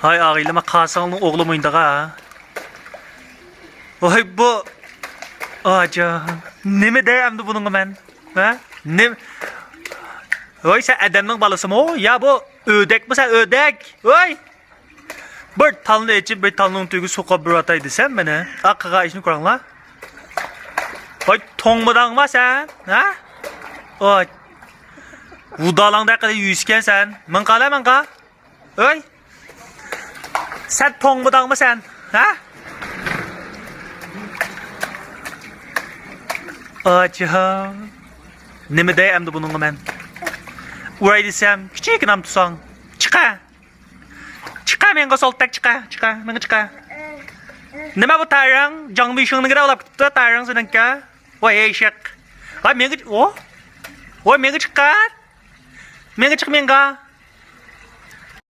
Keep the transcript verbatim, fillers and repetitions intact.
ھاي ئاغىلىما، قاسىڭنىڭ ئوغلى مۇنداق ھا. ۋاي بۇ. ئاجا. نېمە دەي ئەمدى بۇنىڭغا مەن؟ ھە؟ نېمە؟ ۋاي سەن ئادەمنىڭ بالىسىمۇ؟ يا بۇ ئۆدەكمۇ سەن ئۆدەك؟ ۋاي. بىر تالنى ئېچىپ، بىر تالنىڭ تۈۋىگە سوقۇپ بېرىۋاتاي دېسەم مانا. ئا قىلغان ئىشنى كۆرۈڭلار. ۋاي توڭمىدىڭما سەن؟ ھە؟ ۋاي. ۋۇدالاڭدەك قىلىپ يۈرسىكەن سەن. مىڭقالە مىڭقا. ھەي! سەن توڭمىدىڭمۇ سەن؟ ھە؟ ئاچا. نېمە دەي ئەمدى بۇنىڭغا مەن؟ ئۇراي دېسەم، كىچىككىنە تۇساڭ. چىقە! چىقە مېڭە سولتەك، چىقە، چىقە، مېڭە چىقە. نېمە بۇ تەرەڭ؟ جاڭ بېشىڭنى گىرە ئالاپ كېتىپتۇ، تەرەڭ سېنىڭكى. ۋاي ئېشەك. ۋاي مېڭە چىق-، ۋو. ۋاي مېڭە چىققان. مېڭە چىق مېڭە.